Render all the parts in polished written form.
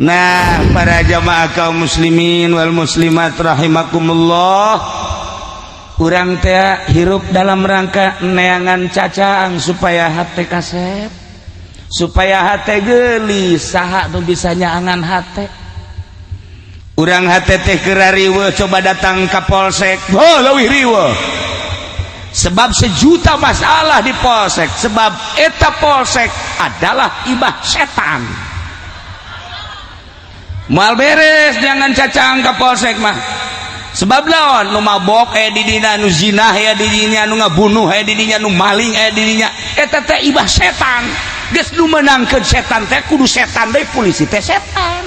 Nah, para jamaah kaum muslimin wal muslimat rahimakumullah, urang teh hirup dalam rangka neangan cacaang supaya hate kasep, supaya hate geulis. Saha nu bisa nyaangan hate urang? Hate teh keur riweuh, coba datang ka polsek, oh, leuwih riweuh, sebab sejuta masalah di polsek, sebab eta polsek adalah ibah setan. Moal beres neangan cacaang ka polsek mah, sebab lawan nu mabok di dinya, nu zina ya di dinya, nu ngabunuh di dinya, nu maling di dinya. Eta teh ibah setan. Geus nu meunangkeun setan teh kudu setan deui, polisi teh setan.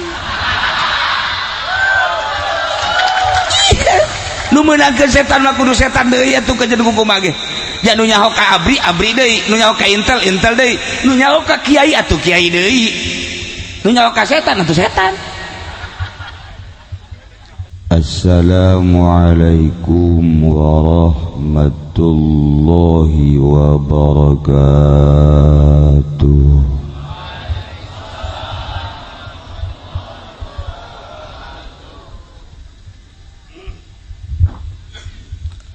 Nu meunangkeun setan mah kudu setan deui atuh. Kajen kumaha ge ja, nu nyaho ka abri, abri deui, nu nyaho ka intel, intel deui, nu nyaho ka kiai atuh kiai deui, nu nyaho ka setan atuh setan. Assalamualaikum warahmatullahi wabarakatuh.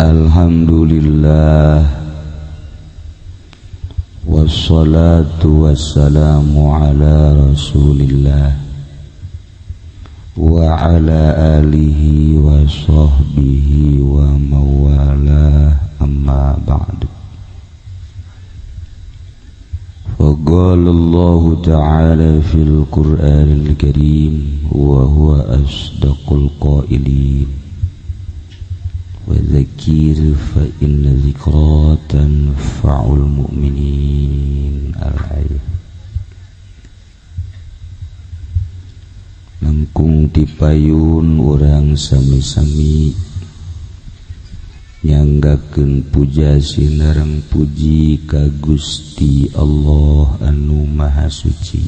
Alhamdulillah, wassalatu wassalamu ala rasulillah wa ala alihi wa sahbihi wa mawalah, amma ba'du. Faqala Allah ta'ala fil Qur'anil Karim wa huwa asdaqul qailin, wa dzakir fa inna dzikra tanfa'ul mu'minin. Al-ayat. Langkung tipayun urang sami-sami nyanggakeun puja sinareng puji ka Gusti Allah anu Maha Suci,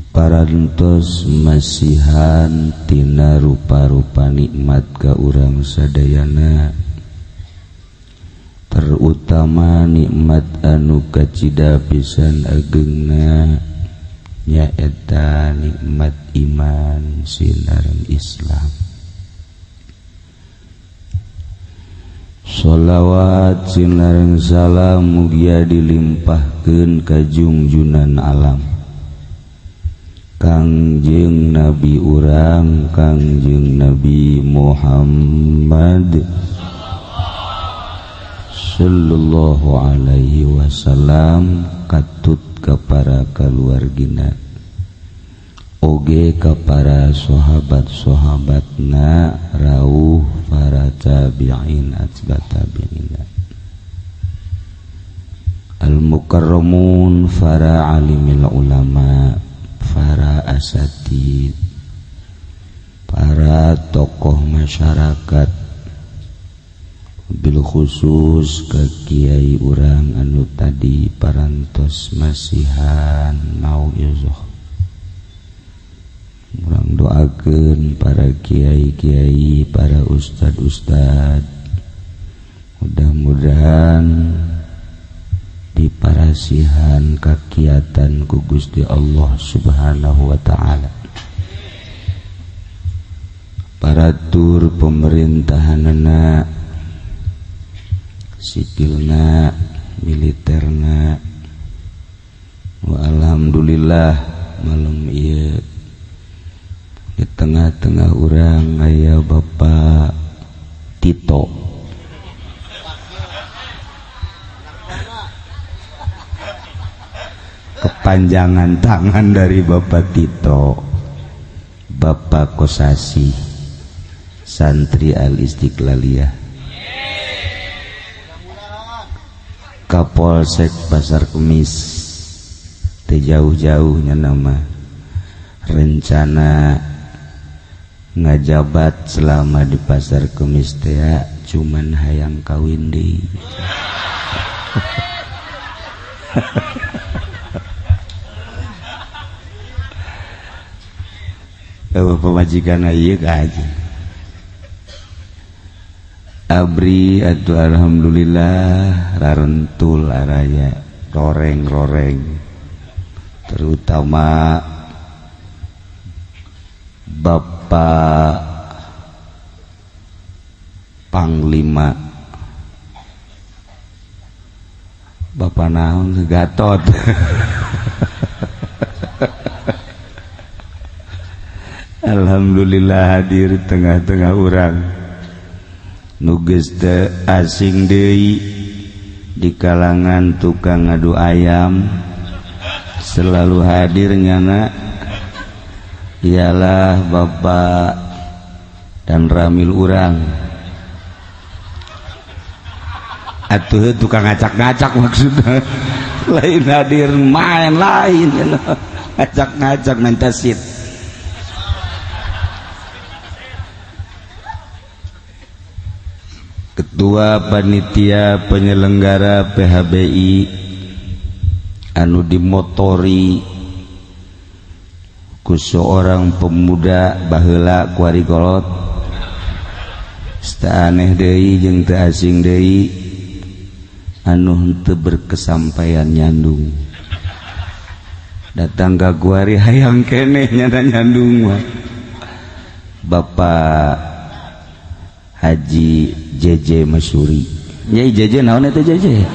parantos masihan tina rupa-rupa nikmat ka urang sadayana, terutama nikmat anu kacida pisan agengna, nyaeta nikmat iman sinareng Islam. Sholawat sinareng salam mugia dilimpahkeun ka junjunan alam, Kangjeng Nabi urang, Kangjeng Nabi Muhammad sallallahu alaihi wasallam, katut ka para kaluargina oge ka para sahabat-sahabatna, rauh para tabi'in atba tabi'ina, al mukarramun, para alimil ulama, para asatid, para tokoh masyarakat, bil khusus ke kiai urang anu tadi parantos masihan mauizoh. Urang doakeun para kiai-kiai, para ustad-ustad, mudah-mudahan diparasihan kakiatan ku Gusti Allah Subhanahu wa ta'ala. Paratur pemerintahanana, sipilna, militerna. Wa alhamdulillah, malam ieu di tengah-tengah urang aya Bapak Tito, kepanjangan tangan dari Bapak Tito, Bapak Kosasi, santri Al Istiqlaliyah, Kapolsek Pasar Kemis. Teu jauh-jauhnya nama rencana ngajabat selama di Pasar Kemis teh cuman hayang kawin deui. Pamajikan ieu aja. Abri atuh alhamdulillah rarentul araya roreng-roreng. Terutama Bapak Panglima, Bapak naon Gatot. Alhamdulillah hadir tengah-tengah urang nu geus teu asing deui di kalangan tukang ngadu ayam, selalu hadir nyana ialah Bapak dan Ramil urang. Atuh tukang ngacak-ngacak maksudnya, lain hadir main, lain ngacak-ngacak minta sit. Ketua Panitia Penyelenggara PHBI anu dimotori ku seorang pemuda baheula kuari kolot, teu aneh deui jeung teu asing deui anu henteu berkesampaian nyandung, datang ka kuari hayang keneh nyana nyandung mah. Bapak Haji JJ Masuri. Nyai JJ naon eta JJ?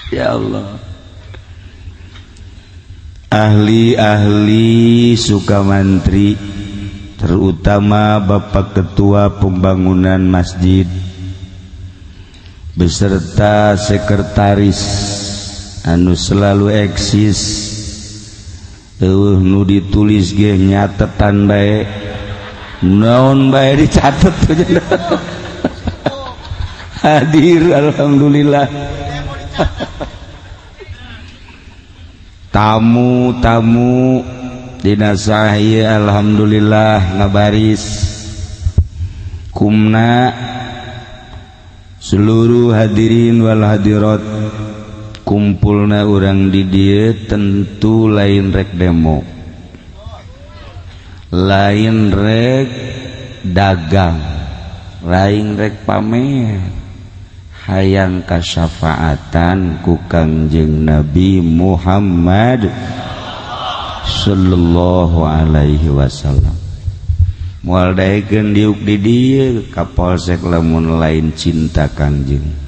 Ya Allah. Ahli-ahli Sukamantri, terutama Bapak Ketua Pembangunan Masjid beserta sekretaris anu selalu eksis, eueuh nu ditulis ge nyatetan bae, naon bae dicatet. Hadir alhamdulillah. Tamu-tamu dina sahih alhamdulillah ngabaris kumna seluruh hadirin wal hadirat. Kumpulna urang di dieu tentu lain rek demo, lain rek dagang, lain rek pamer, hayang kasyafaatan ku Kangjeng Nabi Muhammad sallallahu alaihi wasallam. Moal daekeun diuk di dieu ka polsek lamun lain cinta Kangjeng.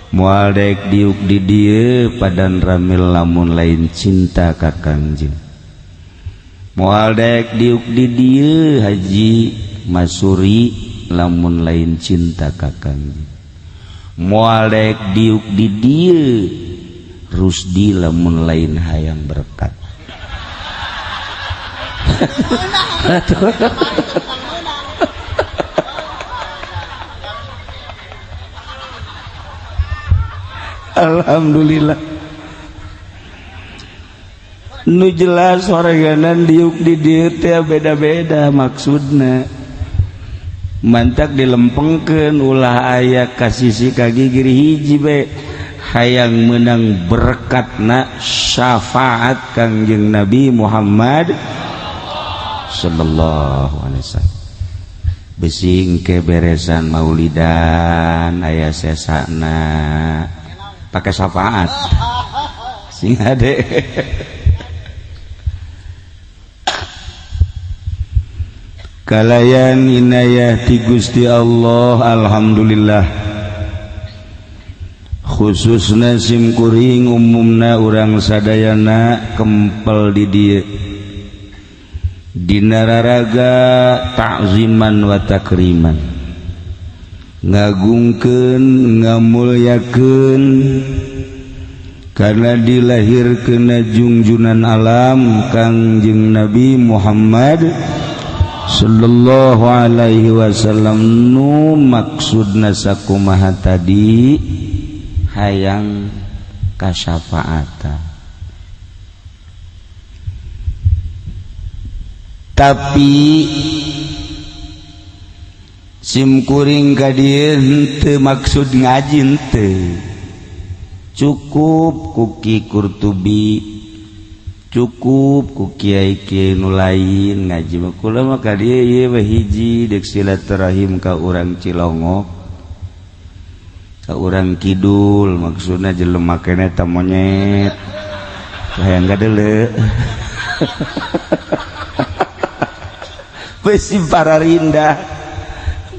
Moal daek diuk di dieu padan ramil lamun lain cinta ka Kangjeng. Moal daek diuk di dieu Haji Masuri lamun lain cinta ka Kangjeng. Moal daek diuk di dieu Rusdi lamun lain hayang berkat. Alhamdulillah nu jelas soranganan diuk di dieu teh beda-beda maksudna, mantak dilempengkeun ulah aya ka sisi ka gigir hiji be, hayang menang berkatna syafaat Kangjeng Nabi Muhammad sallallahu alaihi wasallam. Bisi engke beresan maulidan aya sesana pakai syafaat sing ade. Kalayan inayah ti Gusti Allah alhamdulillah, khususna sim kuring umumna urang sadayana kempel di dieu dina raraga ta'ziman wa takriman, ngagungkeun ngamulyakeun karena dilahirkeun jungjunan alam Kangjeng Nabi Muhammad sallallahu alaihi wasallam. Nu maksudna sakumaha tadi hayang kasyafaatan, tapi sim kuring ka dieu henteu maksud ngaji henteu, cukup ku Ki Kurtubi, cukup ku kiai-kiai nu lain ngaji mah. Kula mah ka dieu ieu we hiji deuk silaturahim ka urang Cilongok. Ka urang kidul maksudna jelema keneh ta monyet. Hayang gadeuleu. Besi pararindah.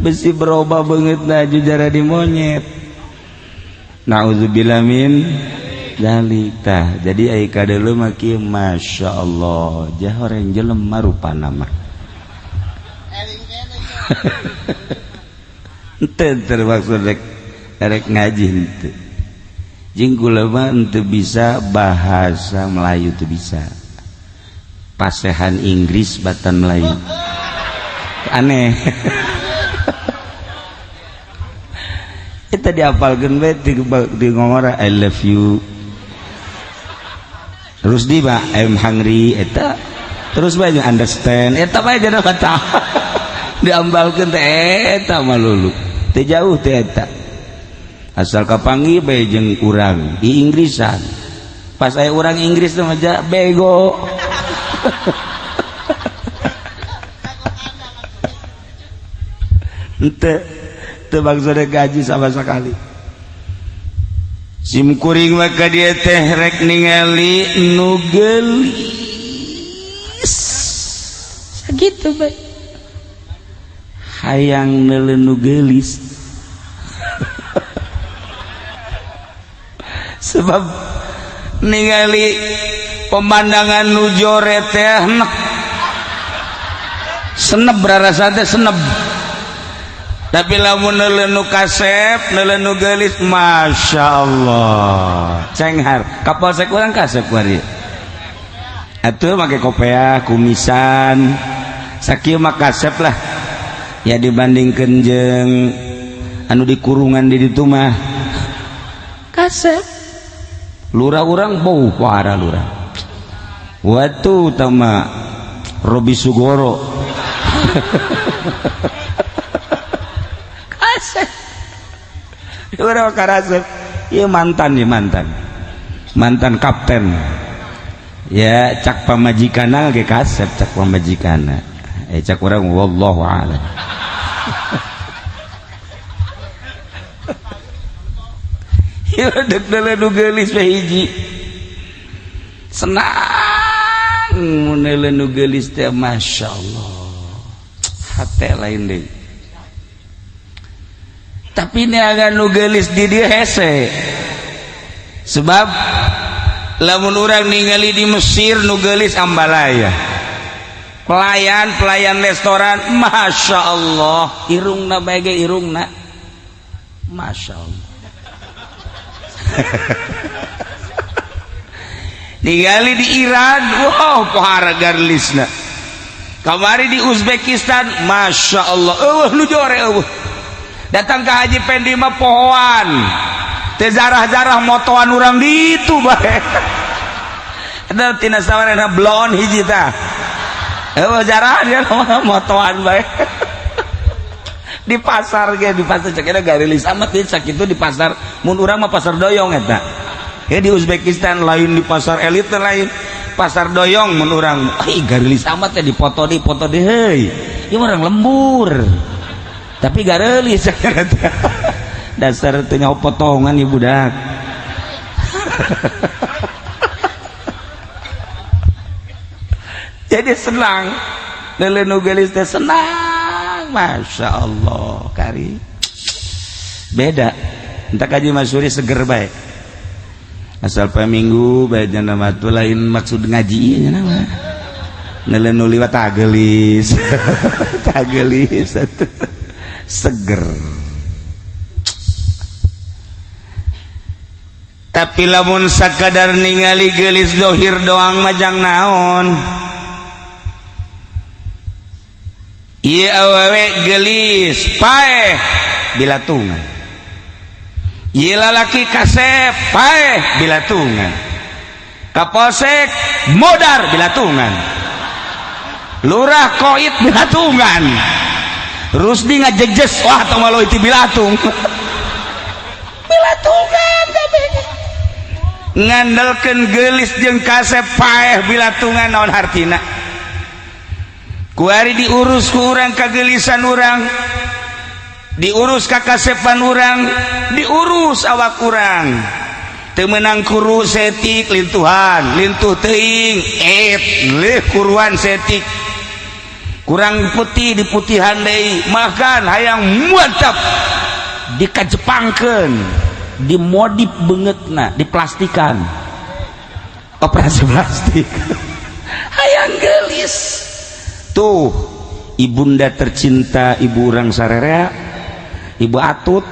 Besi berubah beungeutna jujara di monyet. Nauzubillah min dzalik. Tah, jadi ai kadeuleu mah kieu masyaallah, jahoreng jelema rupana mah. Henteu termaksud rek ngaji henteu. Jeung kula mah henteu bisa bahasa Melayu teu bisa. Pasehan Inggris batan Melayu. Aneh. Kita diapalkeun bae di ngomong I love you. Terus di mah I'm hungry eta. Terus bae understand eta bae jadi kata. Diambalkeun teh eta mah lulu. Teu jauh teh eta. Asal kapanggih bae jeung urang di Inggrisan. Pas aya urang Inggris teh mah bego. Henteu teu maksudna gaji sama sekali. Sim kuring mah ka dieu teh rek ningali nu geulis. Sakitu bae. Hayang neuleu nu geulis. Sebab ningali pemandangan nu jore teh enek. Seneb rarasa teh seneb. Tapi lamun neuleu nu kasep, neuleu nu geulis, Masya Allah. Cenghar, kapolsek urang kasep kuari. Atuh make kopeah, kumisan. Sakieu mah kasep lah. Ya dibandingkeun jeung anu dikurungan di ditu mah. Kasep. Lurah urang bau parah lurah. Watu utama Robi Sugoro. Urang karasep. Ieu mantan nih, mantan. Mantan kapten. Ya cak pamajikanna ge kasep cak pamajikanna. Cak urang wallahu a'lam. Ieu deuk nu geulis we hiji. Senang mun nu geulis teh masyaallah. Hate lain deui. Tapi neangan nu geulis di dieu hese. Sebab lamun urang ningali di Mesir nu geulis ambalaya. Pelayan-pelayan restoran Masya Allah, irungna bae ge irungna. Masya Allah. Ningali di Iran, wow pohara garlisna. Kamari di Uzbekistan, Masya Allah, eueuh nu jore eueuh. Datang ke Haji Pendi mah pohoan. Teh zarah-zarah motoan urang ditu bae. Eta tina sawarena blon hiji tah. Eueuh jarah dia motoan bae. Di pasar ge, di pasar cek eta garilis amat deui sakitu di pasar. Mun urang mah pasar doyong eta. Ya di Uzbekistan lain di pasar elit lain. Pasar doyong mun urang, ih garilis amat teh dipoto di heuy. Ieu urang lembur. Tapi garelis dasar teu nyaho potongan ieu budak. Jadi senang leuleun nu geulis teh senang, Masya Allah kari beda. Entar kaji Masuri seger bae. Asal pa minggu bae nya mah tuh lain maksud ngaji ieu nya mah. Leuleun nu liwat tah geulis. Tah geulis atuh. Seger. Tapi lamun sakadar ningali geulis dohir doang majang naon. Ieu awewe geulis paeh bilatungan. Ieu lalaki kasep paeh bilatungan. Kapolsek modar bilatungan. Lurah koit bilatungan. Rusdi ngajejes wah tong malo itu bilatung. Bilatungan kabeh. Ngandelkeun geulis jeung kasep paeh bilatungan naon hartina. Kuari diurus ku urang kageulisan urang. Diurus kakasepan urang, diurus awak urang. Teu meunang kuru saeutik lintuhan, lintuh teuing et leuh kuruan saeutik. Kurang putih diputihan deui, makan hayang mantap dikajepangkeun, dimodif beungeutna, diplastikan. Operasi plastik. Hayang geulis. Tuh, ibunda tercinta, ibu urang sarerea, ibu Atut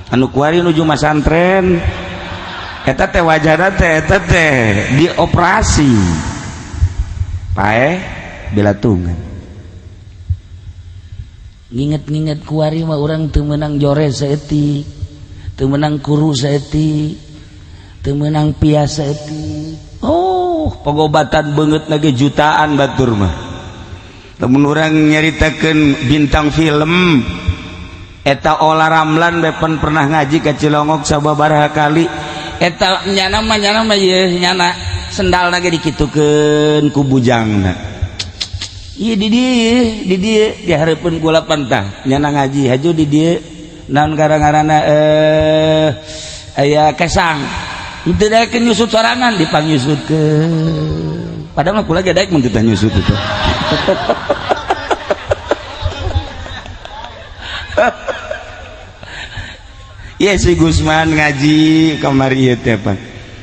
anu kuari nuju masantren eta teh, wajahna teh eta teh dioperasi, paeh belatungan. Nginget-nginget kuari mah urang teu meunang jore saeutik, teu meunang kuru saeutik, teu meunang pias saeutik. Oh, pengobatan beungeut lagi jutaan. Batur mah lamun urang nyaritakeun bintang film eta Olla Ramlan bepen pernah ngaji ka Cilongok sababaraha kali. Eta nyana mah, nyana mah ye, nyana sendal lagi dikitukeun ku bujangna. Ieu di dieu, di dieu di hareupeun kula tah nyana ngaji haju di dieu. Naon gara-garana aya kesang teu daekeun nyusut sorangan, dipangyusutkeun. Padahal mah kula ge daek mun teu nyusut itu. Ya, si Gusman ngaji kamari ieu teh pan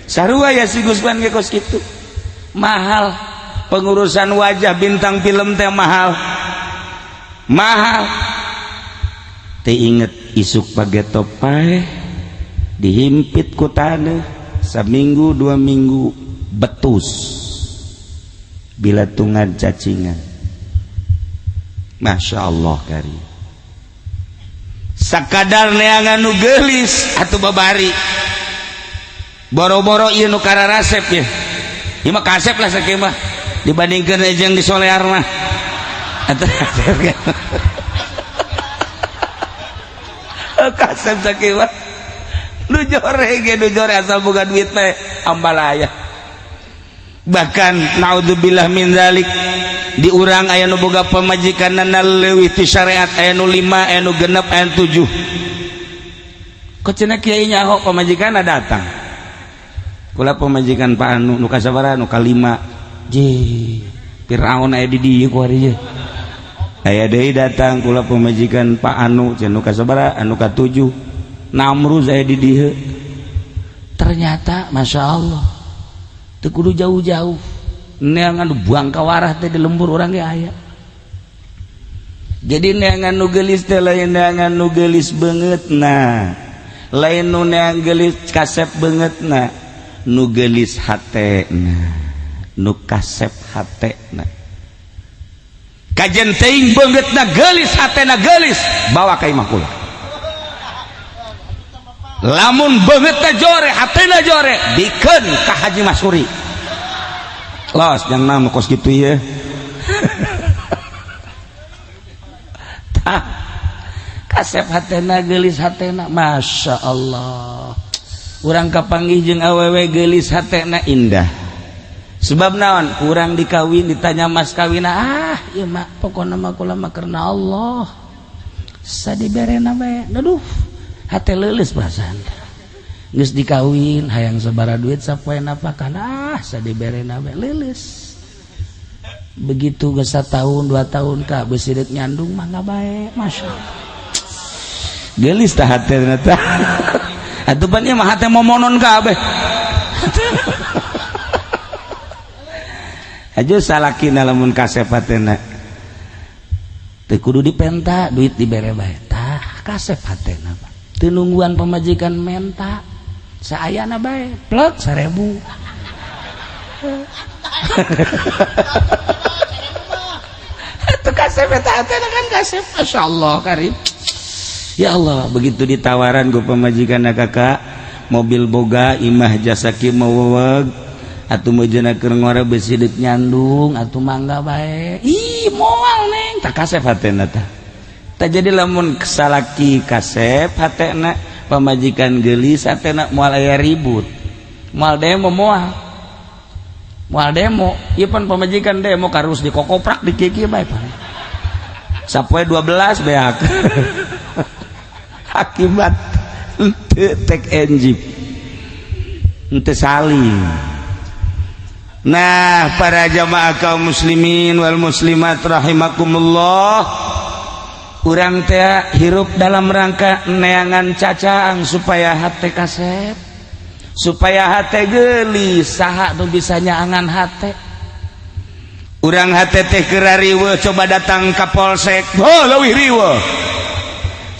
sarua ya, si Gusman ge kos kitu. Mahal pengurusan wajah bintang film teh, mahal mahal. Teu inget isuk pageto paeh, dihimpit ku taneuh, saminggu 2 minggu betus, bilatungan, cacingan. Masya Allah kari sakadar neangan nu geulis atuh babari boro-boro ieu nu kararasep ya. Ieu mah kasep lah sakieu mah dibandingkeun jeung di Solear mah. Atuh kasep sakieu mah. Nu jore ge nu jore, asal boga duit teh ambalaya. Bahkan naudzubillah min zalik, di urang aya nu boga pamajikanna leuwih ti syariat, aya nu 5, aya nu 6, aya nu 7. Kok cenah kiai nyaho pamajikanna datang, "Kula pamajikan Pak anu, nu kasabaraha?" "Nu kalima." Je, Firaun aya di dieu kuari ye. Aya deui datang, "Kula pamajikan Pak anu," cenah, "nu kasabaraha?" "Anu katujuh." Namruz aya di dieu ternyata. Masya Allah, teu kudu jauh-jauh neangan buang kawarah teh, di lembur urang ge aya. Jadi neangan nu geulis teh lain neangan nu geulis beungeutna, lain nu neang geulis kasep beungeutna, nu geulis hatena, nu kasep hatena. Kajen teuing beungeutna geulis, hatena geulis, bawa ka imah kula. Lamun beungeutna jore, hatena jore, bikeun ka Haji Masuri. Los jangan nama kos gitu ya. Tah, kasep hatena, geulis hatena, Masya Allah. Urang kapanggih jeung awewe geulis hatena, indah. Sebab naon? Kurang dikawin ditanya mas kawin, "Ah ieu mah pokona mah kula mah karena Allah, sadiberena bae." Aduh, hate leuleus perasaan. Geus dikawin hayang sabaraha duit sapoe napakan, "Ah, sadiberena bae," leuleus. Begitu geus tahun 2 tahun ka beusi deuk nyandung, mangga bae. Masya Allah, geulis tah hatena tah. Atuh pan ieu mah hate momonon kabeh. Aja salakina lamun kasep hatena teu kudu dipenta duit, dibere bae. Tah, kasep hatena teu nungguan pamajikan menta, saayana bae plek 1000. Itu kasep eta hatena kan, kasep. Masya Allah karim. Ya Allah, begitu ditawaran ku pamajikan, "Kakak, mobil boga, imah jasa ki maweweg, atuh meujeuhna keur ngora besi deuk nyandung, atuh mangga bae." "Ih, moal, Neng." Tak kasep hatena tah. Tak jadi lamun salaki kasep hatena, pamajikan geulis hatena, moal aya ribut, moal demo, moal moal demo. Ieu pan pamajikan demo karus dikokoprak, dikiki bae pan sapoe 12 beak. Akibat henteu tek enjip, henteu saling. Nah, para jamaah kaum muslimin wal muslimat rahimakumullah, urang teh hirup dalam rangka neangan cacaang supaya hate kasep, supaya hate geulis. Saha nu bisa nyaangan hate urang? Hate teh keur riweuh, coba datang ka polsek. Oh, leuwih riweuh,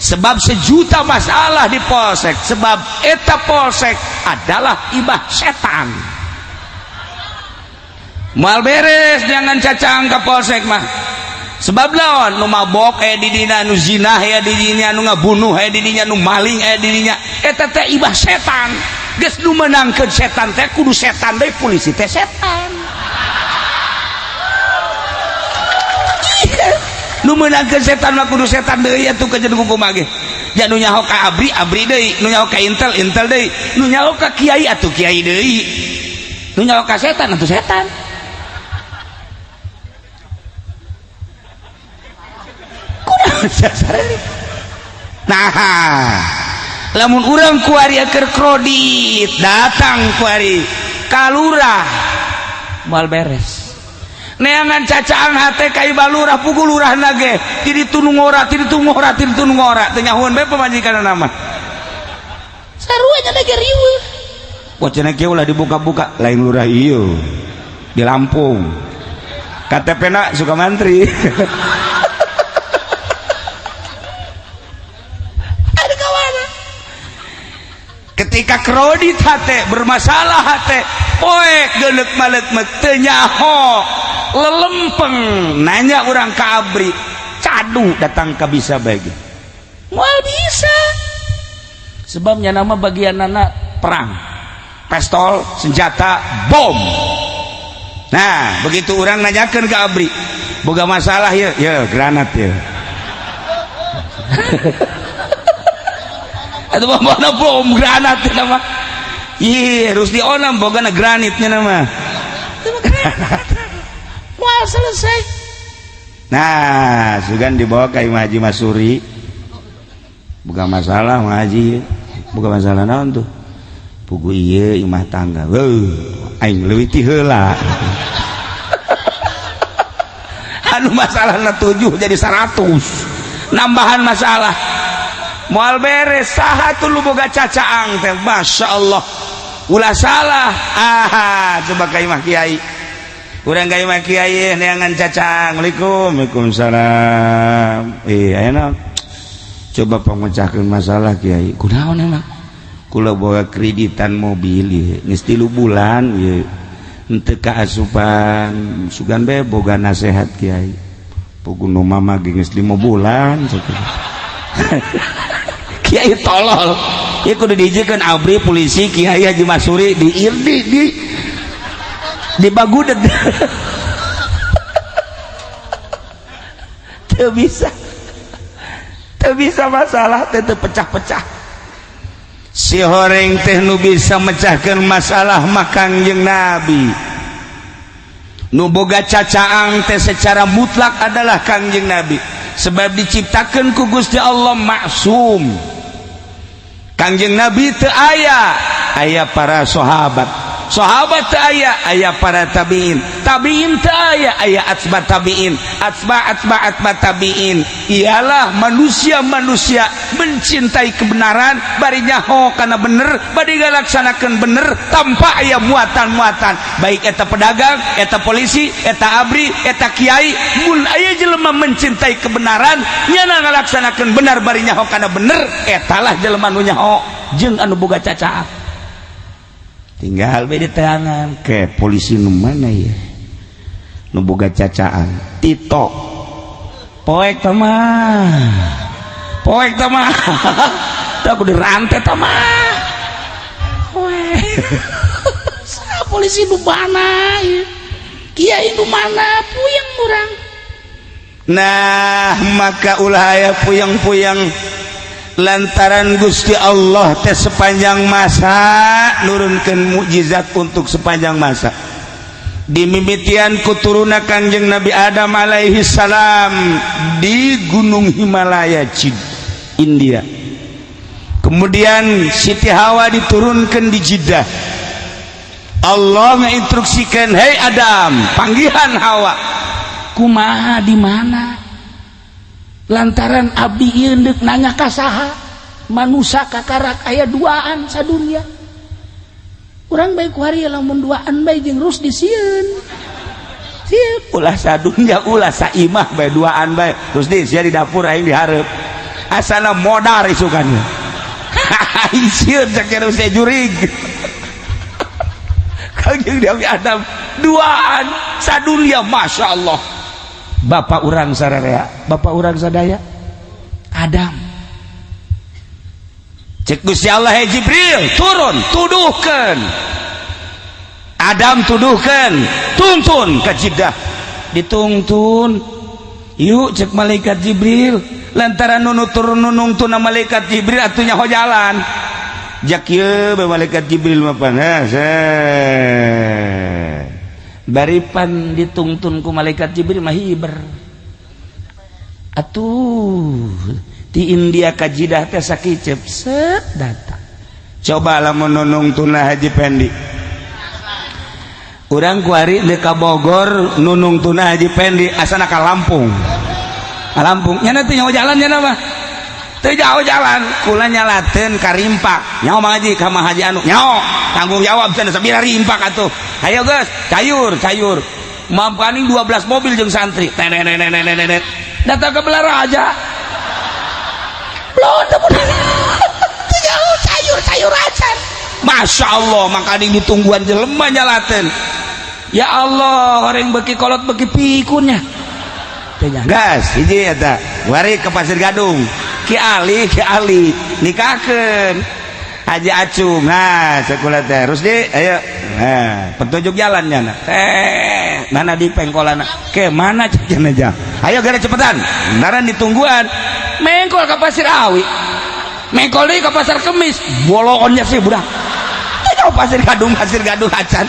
sebab sejuta masalah di polsek, sebab eta polsek adalah ibah setan. Moal beres jangan cacaang ka polsek mah, sebab lawan nu mabok aya di dinya, nu zina aya di dinya, nu ngabunuh aya di dinya, nu maling aya di dinya. Eta teh ibah setan. Geus nu meunangkeun setan teh kudu setan deui. Polisi teh setan. Nu meunangkeun setan mah kudu setan deui atuh. Kajen kumaha ge ja, nu nyaho ka ABRI, ABRI deui, nu nyaho ka Intel, Intel deui, nu nyaho ka kiai atuh kiai deui, nu nyaho ka setan atuh setan. Nah, lamun urang kuari keur kredit, datang kuari ka lurah, moal beres neangan cacaang hate ka balurah. Puguh lurah nage ti ditu nu ngora, ti ditu ngora, ti ditu nu ngora, teu nyahoeun bae pamajikanna mah. Sarua nya lagi riweuh. Wah, cenah kieu ulah dibuka-buka. Lain lurah ieu, di Lampung, KTP na suka mantri. Ada kawan, ketika kredit hate bermasalah, hate poek geuleuh malek mek teu nyaho, lelempeng nanya urang ka ABRI, cadu datang ka bisa bagi moal bisa, sebabnya nama bagian anak perang, pistol, senjata, bom. Nah, begitu orang nanyakan ke ABRI boga masalah ya, ya granat ya. Itu mana bom granat ya nama. Iya, Rusdi Onam boga na granitnya nama. Wah, selesai. Nah, sugan dibawa ke Imah Haji Masuri. Bukan masalah Imah Haji, bukan masalah naon tuh. Pugu ieu imah tangga. Weuh, aing leuwih ti heula. Anu masalahna 7 jadi 100. Nambahan masalah. Moal beres. Saha tuh lu boga cacaang teh? Masya Allah. Ulah salah. Ah, coba ka imah kiai. Urang ka imah kiai neangan cacaang. Assalamualaikum. Waalaikumsalam. Aya naon? Coba pangmecahkeun masalah, kiai. Kunaon emang? Kula boga kreditan mobil ieu geus 3 bulan ieu henteu kaasupan. Sugan bae boga nasehat, kiai. Puguh nu mama ge geus 5 bulan. Kiai tolol. Ieu kudu diijikeun ABRI, polisi, kiai Haji Masuri di irdi di bagudet. Teu bisa. Teu bisa, masalah teh teu pecah-pecah. Si horeng teh nu bisa mecahkan masalah mah Kangjeng Nabi. Nu boga cacaang teh secara mutlak adalah Kangjeng Nabi, sebab diciptakan ku Gusti Allah maksum. Kangjeng Nabi teu aya, aya para sahabat. Sahabat teu aya, aya para tabiin. Tabiin teu aya, aya atsba tabiin, atsba atsba atsba tabiin. Ialah manusia-manusia mencintai kebenaran, bari nyaho kana bener, bari ngalaksanakeun bener tanpa aya muatan-muatan, baik eta pedagang, eta polisi, eta ABRI, eta kiai. Mun aya jelema mencintai kebenaran, nyana ngalaksanakeun benar, bari nyaho kana bener, etalah jelema nu nyaho jeung anu boga cacaang. Tinggal be di tangan ke polisi nu mana ya nu boga cacaan. Tito poek mah, poek mah tah kudu rantai mah. Polisi nu mana ya? Kiai nu mana? Puyeng urang. Nah, maka ulah aya puyeng-puyeng, lantaran Gusti Allah teh sepanjang masa nurunkan mukjizat untuk sepanjang masa. Dimimitian kuturuna Kangjeng Nabi Adam alaihi salam di Gunung Himalaya, Cid, India. Kemudian Siti Hawa diturunkan di Jeddah. Allah menginstruksikan, "Hei Adam, panggihan Hawa." Kumaha, di mana? Lantaran abdi ieu deuk nanya ka saha? Manusa kakarak aya duaan sadunya. Urang bae kuari lamun duaan bae jeung Rusdi sieun. Sieun ulah sadunya, ulah saimah bae duaan bae. Rusdi sia di dapur, aing di hareup. Asana modar isukannya. Sieun sakieu saya jurig. Kangjeng Nabi Adam duaan sadunia, Masya Allah. Bapak urang sararea, bapak urang sadaya Adam. Cek Gusti Allah, "Hey Jibril, turun, tuduhkan Adam, tuduhkan, tuntun ke Jeddah." Dituntun, yuk, cek malaikat Jibril. Lantaran nunu turun nunungtun malaikat Jibril atuh nyaho jalan. Jak ieu bae malaikat Jibril mah pan baripan ditungtun ku malaikat Jibril mah hiber atuh di India ka Jidah teh sakicep set datang. Coba lamun nunungtuna Haji Pendi, urang kuari deuk ka Bogor nunungtuna Haji Pendi, asana ka Lampung. Ka Lampung nya teh nyaho jalan nya mah teu jauh jalan. Kula nyalateun ka Rimpak, nyaho Mang Haji, ka Mang Haji anu nyaho tanggung jawab cenah sabira Rimpak atuh. Ayo geus, cayur cayur, mampaning 12 mobil jeung santri tenenenenenenet datang ke Balaraja. Belum jauh, cayur cayur acan. Masya Allah, makaning ditungguan jelema nyalateun. Ya Allah, orang beki kolot beki pikunnya. Gas hiji eta wari ke Pasir Gadung. Ki Ali, Ki Ali nikahkeun Haji Acung. Nah, sekolah teh Rusdi, ayo. Nah, petunjuk jalannya, nah teh mana di pengkolana ke mana cek aja. Ayo gara cepetan, beneran ditungguan. Mengkol ke Pasir Awi, mengkol deui ke Pasar Kemis, bolonnya sih budak. Teu Pasir Gadung, Pasir Gadung acan.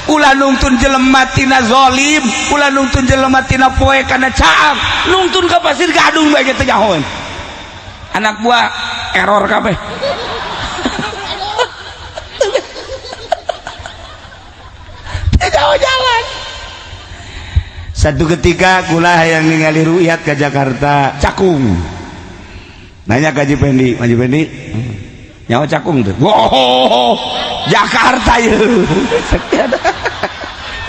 Ulah nungtun jelema tina zalim, ulah nungtun jelema tina poe kana caang, nungtun ke Pasir Gadung bae teu nyahoeun. Anak buah error kabeh. Jauh jalan. Satu ketika kula yang ningali rukyat ke Jakarta, Cakung. Nanya ke Haji Pendi, "Haji Pendi, nyawa Cakung tuh?" "Wow, Jakarta ya."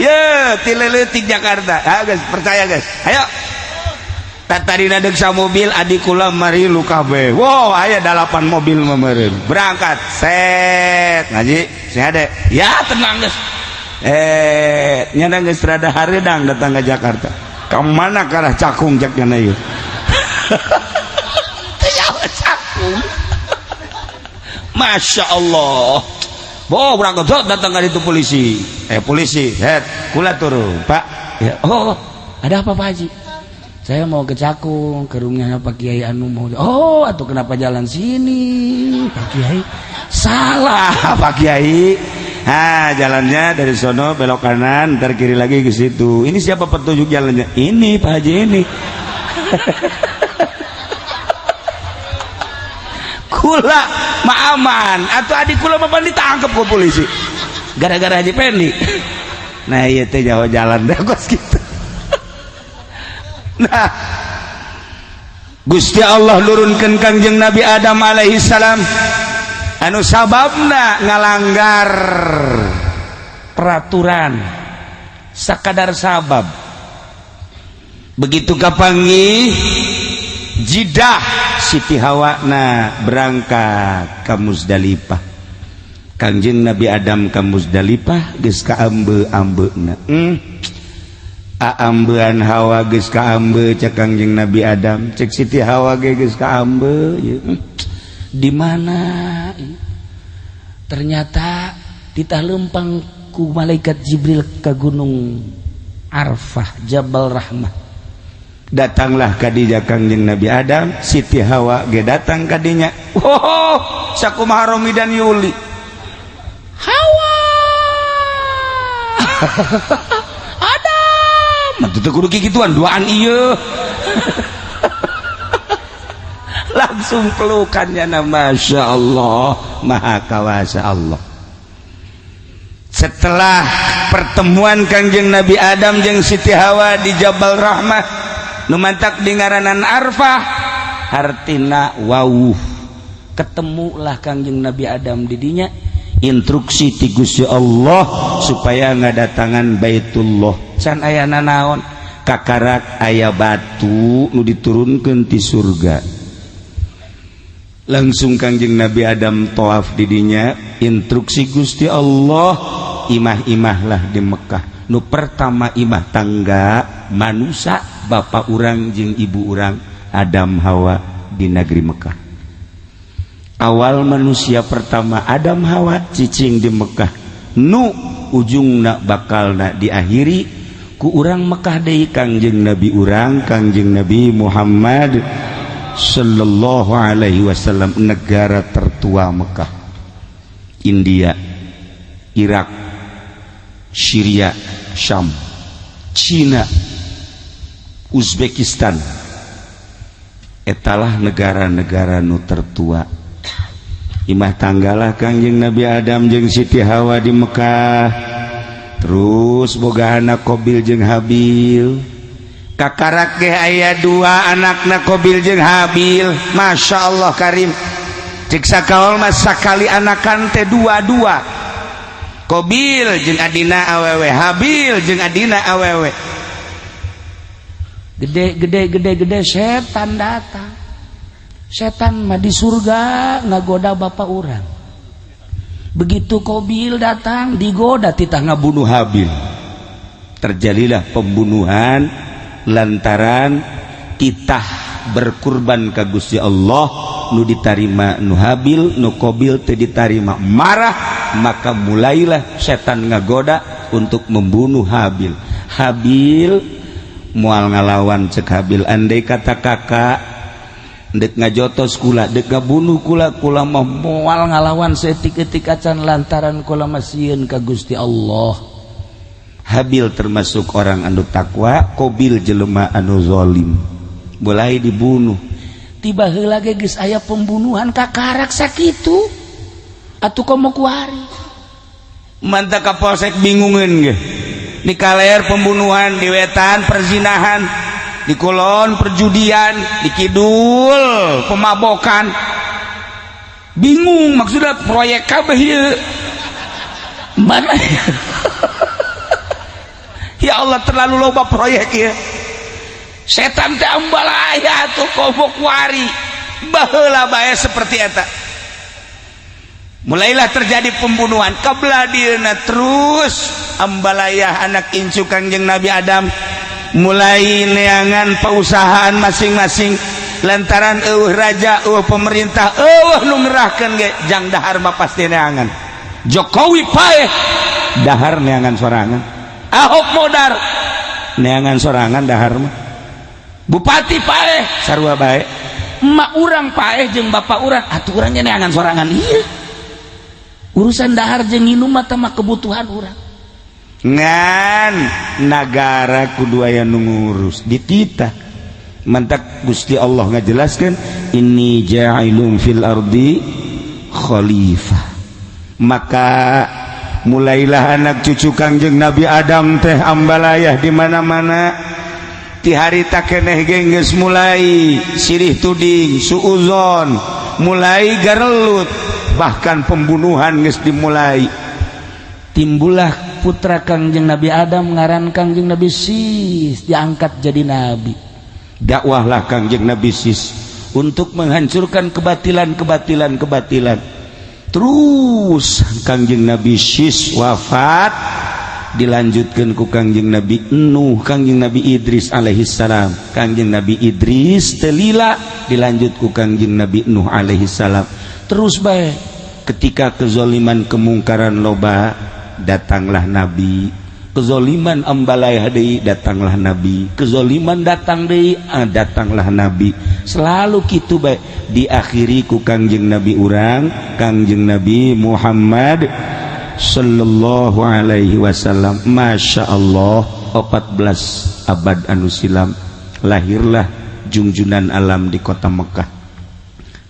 Ya, tileletik Jakarta. Ah, guys, percaya guys. Ayo. Tadina deuk mobil adik kula mari lu kabeh. Wow, aya 8 mobil meureun. Berangkat. Set, ngaji, saya ada. Ya, tenang guys. Nyana geus rada hareudang datang ke Jakarta. Ka mana karah Cakung cek nyana ieu? Teu Cakung. Masya Allah. Boh, berangkat datang ke itu polisi. Polisi, head, kula turun, Pak. Ya, oh, ada apa Pak Haji? Saya mau ke Cakung, ke rumahnya Pak Kiai anu mau. Oh, atau kenapa jalan sini, Pak Kiai? Salah, Pak Kiai. Ah, jalannya dari sono belok kanan, ntar kiri lagi ke situ. Ini siapa petunjuk jalannya? Ini Pak Haji ini. Kula mah aman, atau adik kula mah ditangkap ke polisi. Gara-gara Haji Pendi. Nah, iya teh jauh jalan dah kos gitu. Nah, Gusti Allah nurunkeun Kangjeng Nabi Adam alaihi salam anu sababna ngalanggar peraturan sakadar sabab. Begitu kapanggih Jidah, Siti Hawa na berangkat ke Muzdalifah. Kangjeng Nabi Adam ke Muzdalifah geus kaambe-ambeuna. Aambean Hawa geus kaambe cek Kangjeng Nabi Adam, cek Siti Hawa ge geus kaambe. Di mana ternyata ditah lempang ku malaikat Jibril ke gunung Arfah, Jabal Rahmah. Datanglah kadinya Kangjeng Nabi Adam, Siti Hawa ge datang kadinya. Oh, sakumaha Romi dan Yuli. Hawa, Adam, teu kudu kikituan duaan ieu. Langsung pelukannya na. Masya Allah, maha kawasa Allah. Setelah pertemuan Kangjeng Nabi Adam jeung Siti Hawa di Jabal Rahmah, nu mantak di ngaranan Arfah, hartina wawuh, ketemulah Kangjeng Nabi Adam didinya. Instruksi ti Gusti Allah supaya ngadatangan Baitullah, can aya nanaon, kakarak aya batu nu diturunkan ti surga. Langsung Kangjeng Nabi Adam toaf didinya. Instruksi Gusti Allah, imah-imahlah di Mekkah. Nu pertama imah tangga manusia, bapak urang jeung ibu urang Adam Hawa di negeri Mekkah. Awal manusia pertama Adam Hawa cicing di Mekkah, nu ujungna bakal nak diakhiri ku urang Mekkah deui, Kangjeng Nabi urang, Kangjeng Nabi Muhammad Sallallahu Alaihi Wasallam. Negara tertua Mekkah. India, Irak, Syria, Syam, Cina, Uzbekistan, etalah negara-negara nu tertua. Imah tanggalah Kangjeng Nabi Adam jeung Siti Hawa di Mekkah. Terus boga anak Kobil jeung Habil. Kakarak ge aya dua anakna, Kobil jeung Habil. Masya Allah Karim, cek sakaol mah sakali anakan teh dua-dua. Kobil jeung adina awewe, Habil jeung adina awewe. Gede gede gede gede, setan datang. Setan mah di surga ngagoda bapak urang. Begitu Kobil datang, digoda, titah ngabunuh Habil. Terjadilah pembunuhan lantaran titah berkurban ka Gusti Allah nu ditarima nu Habil, nu Kobil teu ditarima. Marah, maka mulailah setan ngagoda untuk membunuh Habil. Habil mual ngalawan. Cek Habil, andai kata kakak dek ngajotos kula, dek ngabunuh kula, kula mah moal ngalawan saeutik-eutik acan, lantaran kula masieun ka Gusti Allah. Habil termasuk orang anu takwa, Kobil jelema anu zalim. Mulai dibunuh. Tiba heula ge geus aya pembunuhan kakarak sakitu atuh, komo kuari. Mantap, Kapolsek bingungeun ge. Di kaler pembunuhan, di wetan perzinahan, di kulon perjudian, di kidul pemabokan. Bingung, maksudnya proyek kabeh ieu mana ya Allah, terlalu loba proyek ya. Setan teh ambalaya tuh, komo kuari baheula bae seperti eta. Mulailah terjadi pembunuhan kabelah dieuna. Terus ambalayah anak incu Kangjeng Nabi Adam mulai neangan perusahaan masing-masing, lantaran euweuh raja, euweuh pemerintah, euweuh nu ngerahkeun ge. Jang dahar mah pasti neangan. Jokowi paeh, dahar neangan sorangan. Ahok modar, neangan sorangan dahar mah. Bupati paeh, sarua bae. Emak urang paeh jeung bapak urang, atuh urangnya neangan sorangan. Iya, urusan dahar jeung nginum mah mah kebutuhan urang. Ngan nagara kudu aya nu ngurus, dititah. Mantak Gusti Allah ngajelaskeun, inni ja'ilun fil ardi khalifah. Maka mulailah anak cucu Kangjeng Nabi Adam teh ambalayah di mana-mana. Ti harita keneh ge geus mulai sirih tuding, suuzon, mulai garelut, bahkan pembunuhan geus dimulai. Timbullah putra Kangjeng Nabi Adam, ngaran Kangjeng Nabi Sis, diangkat jadi nabi. Dakwahlah Kangjeng Nabi Sis untuk menghancurkan kebatilan kebatilan kebatilan. Terus Kangjeng Nabi Sis wafat, dilanjutkan ku Kangjeng Nabi Nuh, Kangjeng Nabi Idris alaihi salam. Kangjeng Nabi Idris teu lila, dilanjut ku Kangjeng Nabi Nuh alaihi salam. Terus baik, ketika kezoliman, kemungkaran loba, datanglah nabi. Kezoliman ambalai deui, datanglah nabi. Kezoliman datang deui, ah, datanglah nabi. Selalu kitu baik, diakhiri ku Kangjeng Nabi urang, Kangjeng Nabi Muhammad Sallallahu Alaihi Wasallam. Masya Allah, 14 abad anu silam lahirlah jungjunan alam di kota Mekkah.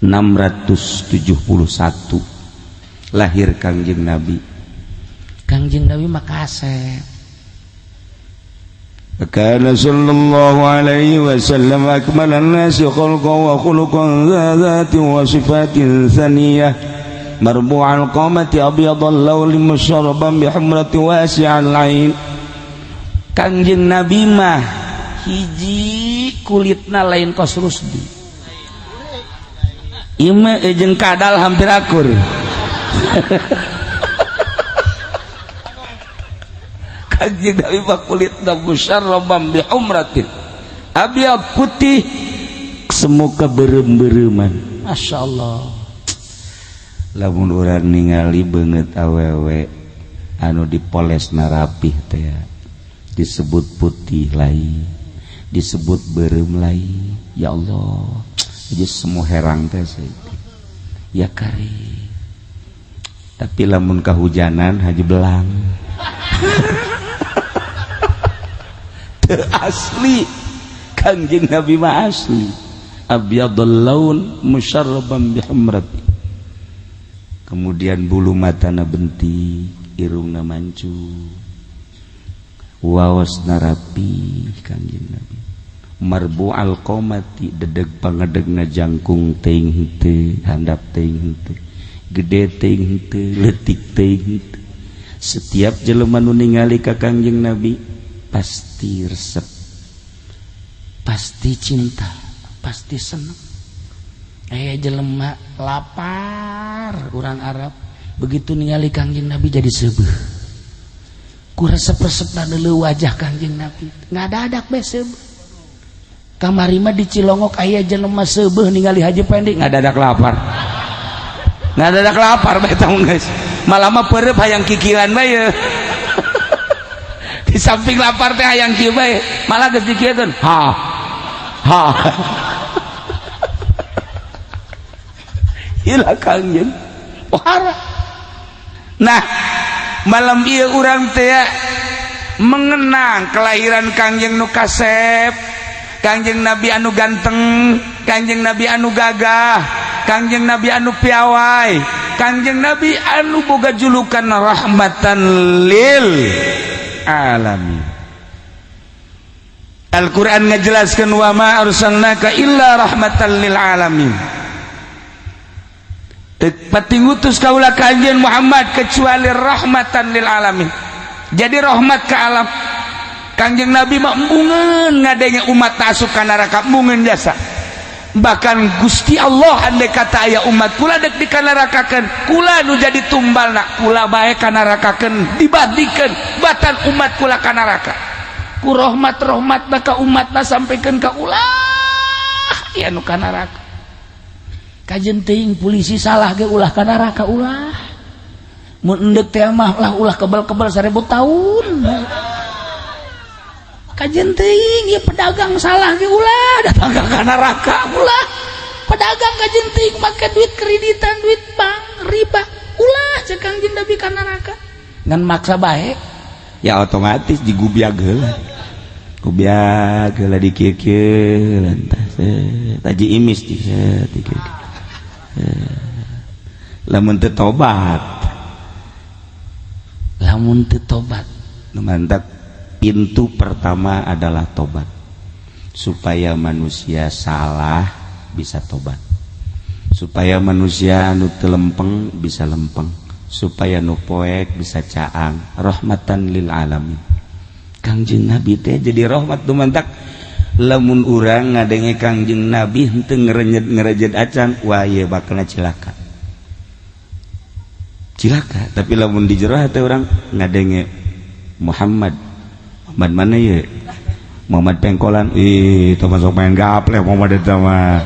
671 lahir Kangjeng Nabi. Kangjeng Nabi mah kasep. كان صلى الله عليه وسلم أكمل الناس خلقا وخلقا ذا ذات وصفات ثنية مربوع القامة أبيض اللون مشربا بحمرة واسع العين. Kangjeng Nabi mah hiji kulitna lain kos Rusdi. Ima jeung kadal hampir akur. Kangjeng Nabi mah kulitna musyarrabam bi humratin abyad, putih semuka berem-bereman. Masya Allah, lamun urang ningali beungeut awewe anu dipolesna rapih teh, disebut putih lain, disebut berem lain, ya Allah, jadi semua herang teh ya kari. Tapi lamun kahujanan haji belang. Teu asli. Kangjeng Nabi mah asli abyadul laun musyarraban bihumrati. Kemudian bulu matana bentik, irungna mancung, waos narapi. Kangjeng Nabi marbu'al qomati, dedeg pangedegna jangkung teuing henteu, handap teuing henteu, gede teuing henteu, leutik teuing henteu. Setiap jelema nu ningali ka Kangjeng Nabi pasti resep, pasti cinta, pasti seneng. Jelema lapar urang Arab begitu ningali Kangjeng Nabi jadi seubeuh. Ku resep-resep deuleu wajah Kangjeng Nabi ngadadak be seubeuh. Kamari mah di Cilongok aya jelema seubeuh ningali Haji Pendi ngadadak lapar, ngadadak lapar bae tah guys. Malah mah peureup hayang kikiran bae. Di samping lapar teh hayang kieu bae, malah geus dikieukeun ha ha. Ila Kangjeng pohara. Nah, malam ieu urang teh mengenang kelahiran Kangjeng nu kasep, Kangjeng Nabi anu ganteng, Kangjeng Nabi anu gagah, Kangjeng Nabi anu piawai, Kangjeng Nabi anu boga julukan rahmatan lil alamin. Al-Qur'an ngajelaskeun wa ma arsalnaka illa rahmatan lil alamin. Pati ngutus kaula kanjeng Muhammad kecuali rahmatan lil alamin. Jadi rahmat ke alam. Kanjeng Nabi mah embungeun ngadenge umat asup ka neraka, embungeun jasa. Bahkan Gusti Allah andai kata aya umat kula dek dikanarakakeun, kula nu jadi tumbalna, kula bae kanarakakeun dibandingkeun batan umat kula ka neraka. Ku rahmat-rahmatna ka umatna sampaikan ka ulah ya nu ka neraka. Kajen teuing polisi salah ge ulah ka neraka ulah. Mun endek teh mah lah ulah kebal-kebal 1000 tahun. Kajen teuing ieu pedagang salah ge ulah datang ka neraka ulah. Pedagang kajen teuing make duit kreditan, duit bank, riba, ulah cek Kangjeng Nabi ka neraka. Ngan maksa bae ya otomatis digubiag heula. Gubiag heula dikieu-kieu tah taji imis di dikieu. Lamun teu tobat, lamun teu tobat, mantap. Pintu pertama adalah tobat, supaya manusia salah bisa tobat, supaya manusia anu teu lempeng bisa lempeng, supaya nu poek bisa caang, rahmatan lil alamin. Kangjeng Nabi teh jadi rahmat tuh mantak. Lamun urang ngadenge Kangjeng Nabi henteu ngerenyet-ngerejet acan, wah ieu bakal cilaka, cilaka. Tapi lamun di jero hate urang ngadenge Muhammad, Muhammad mana ye? Muhammad Pengkolan, ih itu masuk main gaple Muhammad eta mah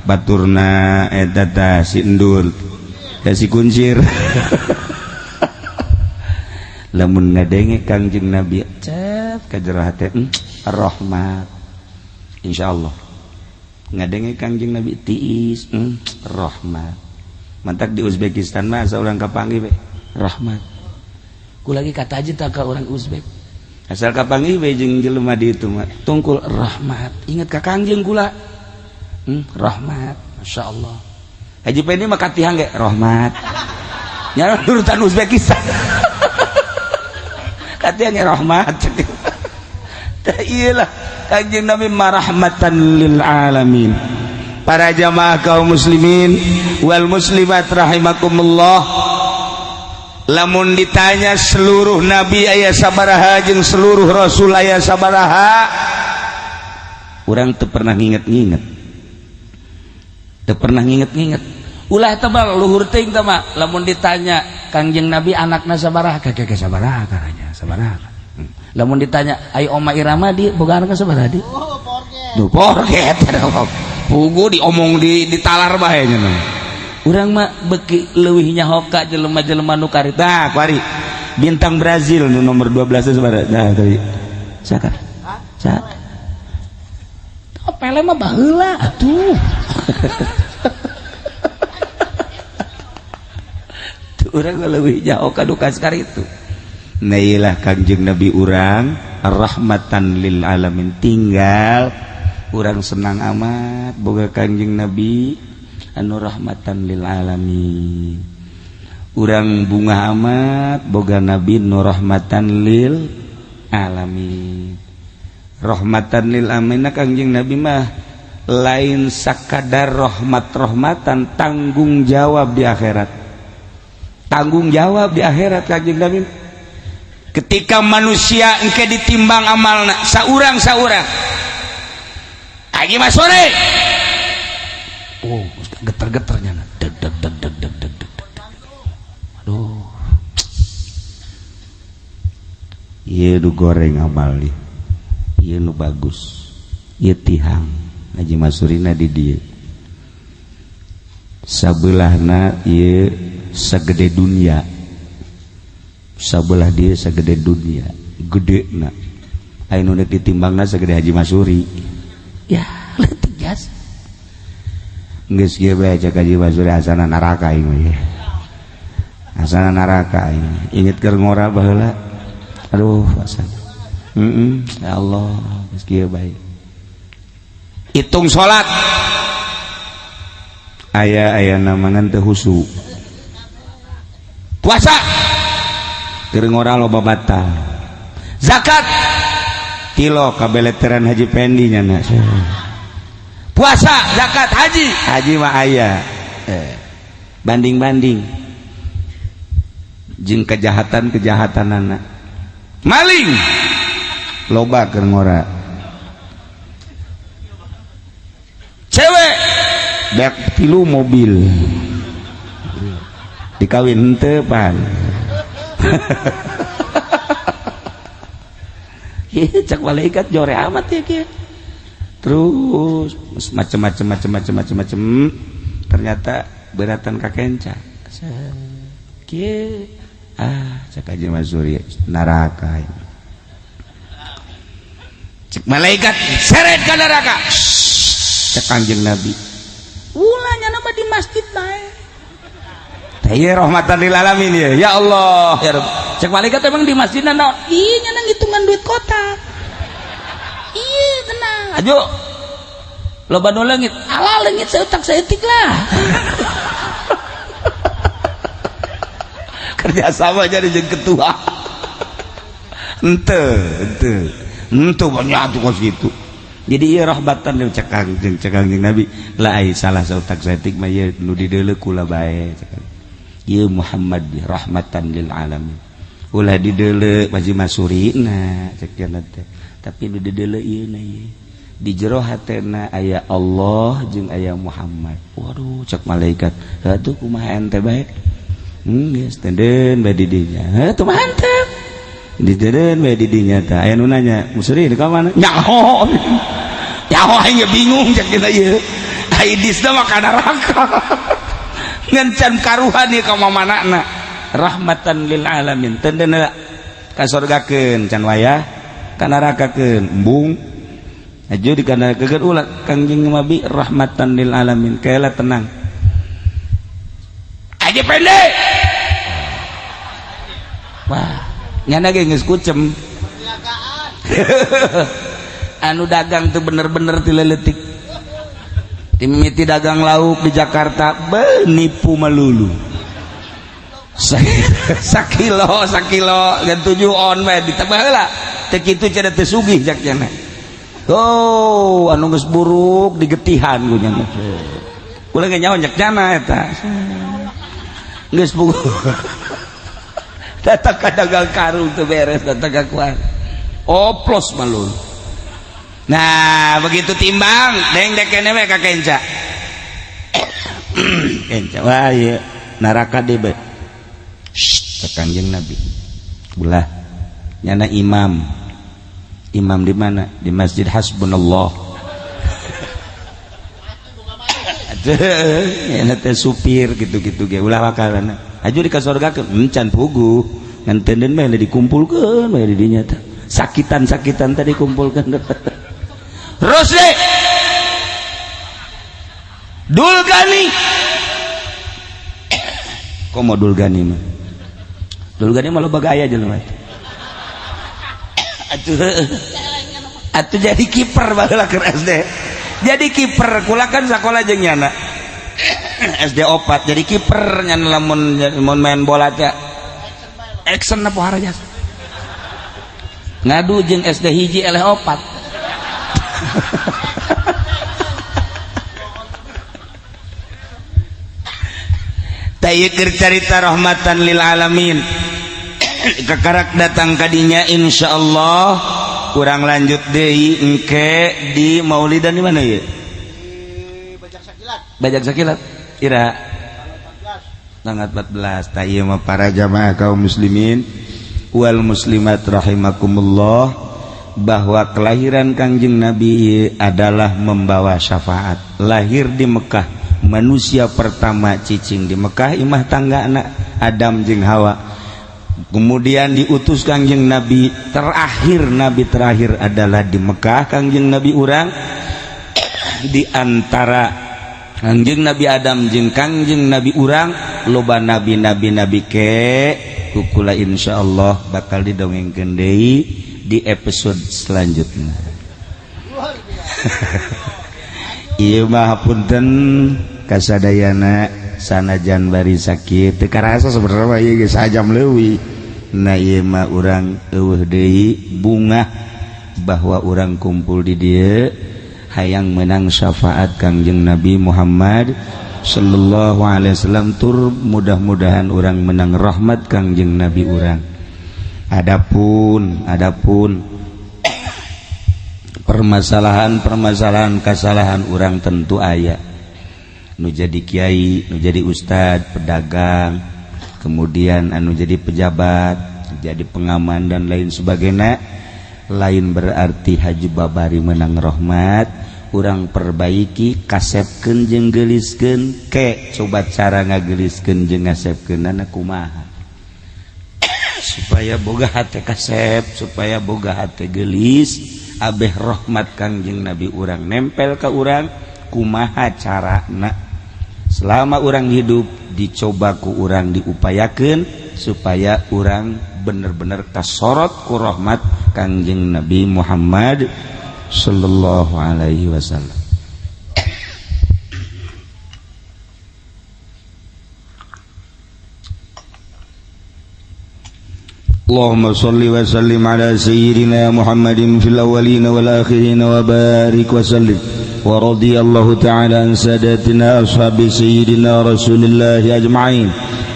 baturna eta tah si Endul ya si Kuncir. Lamun ngadenge Kangjeng Nabi cet ka jero hate, rahmat, insyaallah. Ngadenge Kangjeng Nabi tiis, rahmat. Mantak di Uzbekistan mah asa urang kapanggih we rahmat. Ku lagi kata aja tak ka orang Uzbek. Asal kapanggih we jeung jelema di itu mah tungkul rahmat. Ingat ka Kangjeng kula. Rahmat, masyaallah. Haji Pendi mah katihang ge rahmat. Nya nurutan Uzbekistan. Katihang ge rahmat. Tah ieu lah Kanjeng Nabi marahmatan lil alamin. Para jamaah kaum muslimin wal muslimat rahimakumullah, lamun ditanya seluruh nabi aya sabaraha jeung seluruh rasul aya sabaraha, urang teu pernah nginget-nginget, teu pernah nginget-nginget. Ulah tebal luhur teuing teh mah. Lamun ditanya Kangjeng Nabi anakna sabaraha, kakek sabaraha karanya sabaraha. Lamun ditanya ai Oma Irama di boga anakna sabaraha di? Oh, forget. Duh, forget. Pugu diomong di ditalar bae nya. Urang mah beki leuwih nyaho ka jelema-jelema nu karita. Nah, kuari bintang Brazil nu nomor 12 sabaraha? Nah, tadi. Saka. Sa. Oh, Pele mah baheula atuh. Tuh urang mah leuwih nyaho ka nu kaskar itu. Nah, iyalah Kangjeng Nabi urang rahmatan lil alamin, tinggal urang senang amat boga Kangjeng Nabi anu rahmatan lil alamin. Urang bunga amat boga Nabi nu rahmatan lil alamin. Rahmatan lil alamin Kangjeng Nabi mah lain sakadar rahmat-rahmatan, tanggung jawab di akhirat. Tanggung jawab di akhirat Kangjeng Nabi. Ketika manusia engke ditimbang amalna saurang-saurang. Haji Mas sore. Oh, geter-geternya. Deg deg deg deg deg deg deg. Aduh. Ieu nu goreng amal ieu. Ieu nu bagus. Ieu tihang. Haji Masurina di dieu. Sabelahna ieu sagede dunia. Sabelah dia sagede dunia. Gedena. Aya nu deuk ditimbangna sagede Haji Masuri. Ya, leutik jas. Geus kieu bae cek Haji Masuri asana neraka ieu mah. Asana neraka ieu. Inget keur ngora baheula. Aduh, asana. Ya Allah, geus kieu bae. Hitung salat. Aya aya namangan teu husu. Puasa. Keur ngora loba batal. Zakat. Kilo kabeleteran Haji Pendi nyana. Puasa, zakat, haji. Haji mah aya. Banding-banding jeung kejahatan-kejahatan anak. Maling. Loba keur ngora. Cewek bek tilu mobil. Dikawin henteu pan. Cak malaikat jore amat ya kieu. Terus macem-macem macem-macem macem-macem, ternyata beratan ka kenca. Kieu ah cak Haji Masuri neraka. Cek malaikat seret ka neraka. Cek Kangjeng Nabi. Ulah nya mah di masjid bae. Tah ieu rahmatan lil alamin ya. Ya Allah, ya Rabb. Cek malaikat emang di masjid naon? Ieu nya ngitungan duit kotak. Iya tenang. Ajo. Loba nu leungit. Ala leungit seutak saeutik lah. Kerjasama jadi jeung ketua. Henteu, henteu. Henteu banyak tuh kos gitu. Jadi ieu rahmatan lil cek Kangjeng Nabi. Lah ai salah sautak saeutik mah ieu nu dideuleu kula bae cek. Ieu Muhammad rahmatan lil alamin. Ulah dideuleu Haji Masurina cek teh. Tapi nu dideuleu ieu na ieu. Di jero hatena aya Allah jeung aya Muhammad. Waduh cek malaikat. Atuh kumaha ente bae? Geus tenden bae di dinya. Heuh kumaha ente? Di tenden bae di dinya tah. Aya nu nanya, "Musuri di ka mana?" Nyaho. Nyaho aing ge bingung cek kita ieu. Ai disna mah ka neraka. Ngan can karuhan ieu ka mamanana. Rahmatan lil alamin. Tenden ka sorgakeun can wayah, ka nerakakeun embung. Aju di kanarakakeun ulah Kangjeng Nabi rahmatan lil alamin. Kaela tenang. Aja pendek. Wah, nyana ge geus kucem. Anu dagang tuh bener-bener ti leutik. Timiti dagang lauk di Jakarta benipu melulu. Sakilo sakilo gan 7 on bae ditambah heula. Teu kitu cenah teu sugih jak cenah. Oh, anu geus buruk digetihan ku nya. Kula ge nyaho jak cenah eta. Geus puguh. Datang ka dagang karung teu beres datang ka kuar. Oplos malul. Nah, begitu timbang, deng dek kene we ka kenca. Kenca wah ieu neraka deui bae. Shh, Kanjeng Nabi. Ulah nyana imam. Imam di mana? Di Masjid Hasbunallah. Nyana teh supir gitu-gitu ge ulah wakalana. Aju di ka sorga can puguh. Ngan tenden mah dikumpulkeun we di dinya teh. Sakitan-sakitan tadi kumpulkan. Rusdi Dulgani, komo Dulgani mah, Dulgani mah loba gaya jelema atuh. Atuh jadi kiper baheula keur SD, jadi kiper. Kula kan sakola jeung nyana SD 4, jadi kiper nyana. Lamun lamun main bola teh action apa harajas ngadu jeung SD 1 eleh 4. Tayekir carita rahmatan lil alamin. Kakarak datang kadinya, insyaallah kurang lanjut deui engke di maulidan. Di mana ya? Bajak Sakilat. Bajak Sakilat ira tanggal 14. Tah ieu mah para jamaah kaum muslimin wal muslimat rahimakumullah, bahwa kelahiran Kangjeng Nabi adalah membawa syafaat. Lahir di Mekah, manusia pertama cicing di Mekah, imah tangga anak Adam jeung Hawa. Kemudian diutus Kangjeng Nabi terakhir, nabi terakhir adalah di Mekah Kangjeng Nabi urang. Di antara Kangjeng Nabi Adam jeung Kangjeng Nabi urang loba nabi-nabi nabi ke kukula. Insyaallah bakal didongengkeun deui di episode selanjutnya. Ieu mah punten kasadayana, sanajan bari sakit teu karasa sebenarnya mah ieu geus sajam leuwih. Nah, ieu mah urang eueuh deui bungah bahwa urang kumpul di dieu hayang menang syafaat Kangjeng Nabi Muhammad sallallahu alaihi wasallam, tur mudah-mudahan urang menang rahmat Kangjeng Nabi urang. Adapun permasalahan-permasalahan kesalahan urang tentu aya nu jadi kiai, nu jadi ustad, pedagang, kemudian anu jadi pejabat, jadi pengaman dan lain sebagainya. Lain berarti haji babari menang rahmat. Urang perbaiki, kasepkeun jeung geuliskeun. Ke coba cara ngageliskeun jeung ngasepkeun kumaha supaya boga hate kasep, supaya boga hate gelis, abeh rahmat Kangjeng Nabi urang nempel ke urang, kumaha carana? Selama urang hidup dicoba ku urang, diupayakan supaya urang bener-bener kasorot ku rahmat Kangjeng Nabi Muhammad sallallahu alaihi wasallam. Allahumma salli wa sallim ala sayyidina Muhammadin fil awwalin wal akhirin wa barik wa sallim. Wa radiyallahu ta'ala an sadatina ashabi sayyidina Rasulillah ajma'in.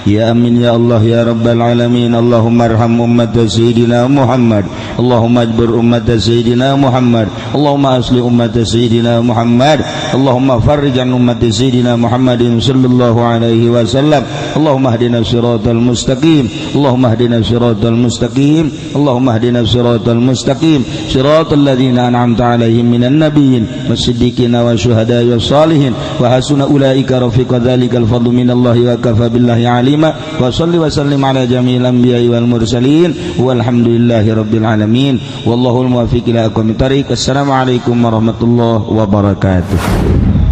Ya amin ya Allah ya rabbal alamin. Allahumma arham ummat sayyidina Muhammad. Allahumma ajbir ummat sayyidina Muhammad. Allahumma asli ummat sayyidina Muhammad. Allahumma farrij an ummat sayyidina Muhammadin sallallahu alaihi wasallam. Allahumma hdina siratal mustaqim. Allahumma hdina siratal mustaqim. Allahumma hdina siratal mustaqim. Siratal ladzina an'amta alaihim minan nabiyyin wasiddiqin wasyuhada'i wassalihin wa hasuna ulaika rafiqa. Dzalikal fadlu minallahi wa kafa billahi alima. Wa salli wa sallim ala jami'il anbiya'i wal mursalin walhamdulillahi rabbil alamin wallahul muwaffiq ila aqwamit thariq. Assalamualaikum warahmatullahi wabarakatuh.